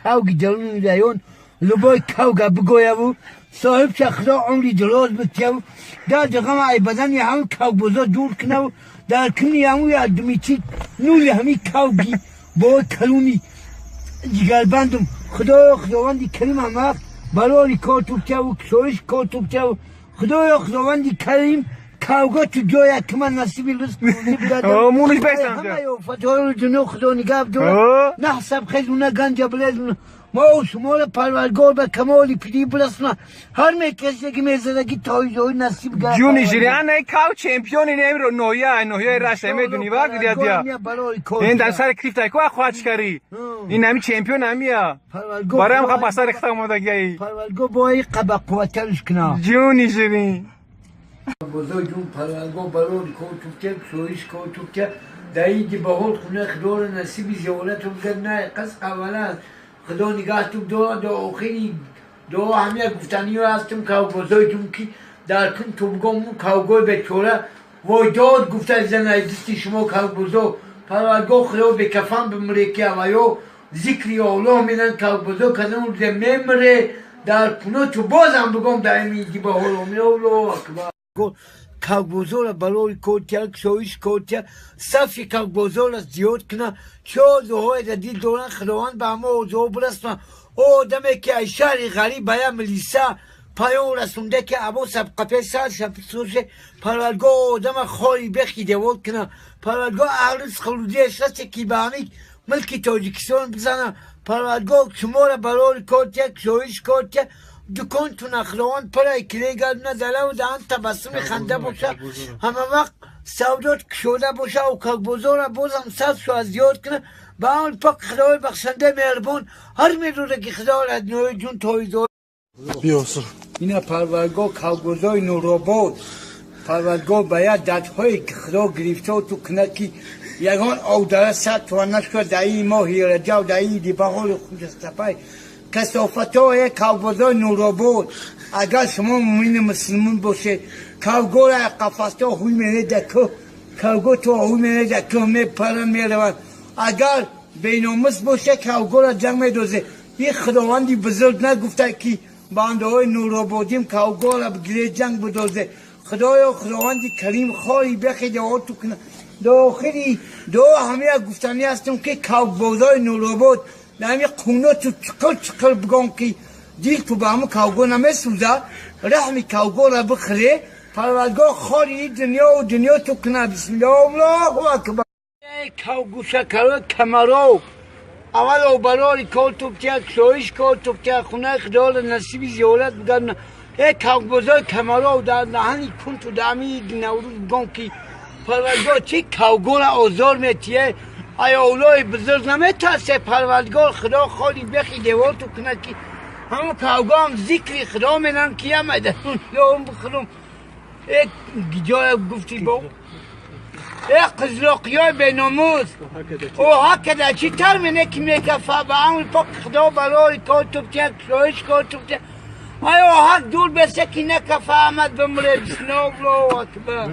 кавги даруни район любой кавга бигояву соҳибша худо умри дароз битяву дарди ғам ай бадани ҳамн кавбозо дур кунаву дар куни ҳаму ядумичи нури ҳами кавги бо калуни ҷигарбандум. Худоё, худованди карим ҳамавақт барори кор тубтяву кушоиш кор тубтяву. Худоё, худованди карим, кавго ту ҷоя кима насиби ризқ. Муниш бесам. Ҳамаи офатҳоро дунё худо нигаҳ дорад, на ҳасабхезуна ганҷа билезуна. Мо шуморо парвардгор ба камоли пирӣ бирасона, ҳар мекасе ки мезадаги тоизои насиб. Ҷуни жири, ана кав чемпиони немро ноҳия, ноҳияи Рашта медуни ва гирядия. Ин дар сари крифтай ку ахвачкари. Ин ҳами чемпион ҳамия. Бароям қа ба сари хита омодагиаи. Парвардгор бои қа ба қувваттарш куна. Ҷуни жири. Бозор ҷун, парвардгор барори кор туфтя, кушоиш кор туфтя. Дар иди баҳор хуна худоро насиби зиёрату бигад. На қас аввалан худо нигаҳтум дорад. До охири дуо ҳамия гуфтаниё ҳастум, кавбозои ҷун, ки дар кун тубгому кавгои бечора вой дод гуфта занай дасти шумо кавбозо. Парвардгор худо бекафан бимре, ки аваё зикри Оллоҳ менан кавбозо кадом рӯзе мемре. Дар куно ту бозам бигом дар ин иди баҳор. Аллоҳу акбар. Кавбозора барои кортия, кушоиш кортия, сафи кавбозора зиёд куна. Чӣ орзуҳое дар дил доранд, худованд ба ҳама орзуҳо бирасона. О одаме ки аз шаҳри ғариб ба як милиса паём расонда, ки або сабқапе сар шапсоше, парвардгор одама хори бехи девол куна. Парвардгор аҳли ризқу расе ки ба ҳамин мулки Тоҷикистон бизана. Парвардгор шуморо барори кортия, кушоиш кортия, дуконтуна худованд пурай киле гардуна, дараву даҳан табассуми ханда боша, ҳама вақт савдот кушода боша. Кавбозора бозам садшо аз зиёд куна. Ба он пок худои бахшандаи меҳрубон ҳар медода ки худоро нои ҷун тоизо. Биёсур. Ина парвардгор кавбозои Нуробод, парвардгор ба як дардҳое ки худо гирифтор ту кунад, ки ягон овдара сад тува нашуд. Дар ин моҳи раҷаб, дар иди баҳори хушастапай касофатҳое кавбозои Нуробод, агар шумо мумини мусулмон бошед, кавгора қафасто ҳуй менеда кӯҳ, кавго то ҳуй менеда кӯҳ, мепаранд, мераванд. Агар беномус боше, кавгора ҷанг медозе. Ин худованди бузург нагуфта, ки бандаҳои Нурободим кавгора гире ҷанг бидозе. Худоё, худованди карим, хори бехи дуо ту куна. До охири дуо ҳамия гуфтанӣ ҳастем, ки кавбозои Нуробод ҳами қуноту чиқир чиқир бигон, ки дил ту ба ҳамн кавго намесӯза, раҳми кавгора бихӯре. Парвардгор хори дунёву дунё ту куна. Бисмиллоҳ, аллоҳу акбар. Кавгушакаро камаро аввало барори кор туптия, кушоиш кор туптия, хунаи худоро насиби зиёрат бигардона. Э кавбозои камаро, дар даҳани кунту даҳами Наврӯз бигон, ки парвардгор чи кавгора озор метие? Ай оллои бузург наметарсе? Парвардгор худо холи бехи девор ту кунад, ки ҳамон кавгоам зикри худо менам, ки ямайдаём бихӯрум. Э ҷоя гуфти бо э қизлоқиёи беномус о ҳакада чӣ тар мене, ки мекафа. Ба амри пок худо барори кор туптия, кушоиш кор туптия. Ай оҳак дур бесе, ки накафа, амад бимре. Бисмиллоҳ, аллоҳу акбар.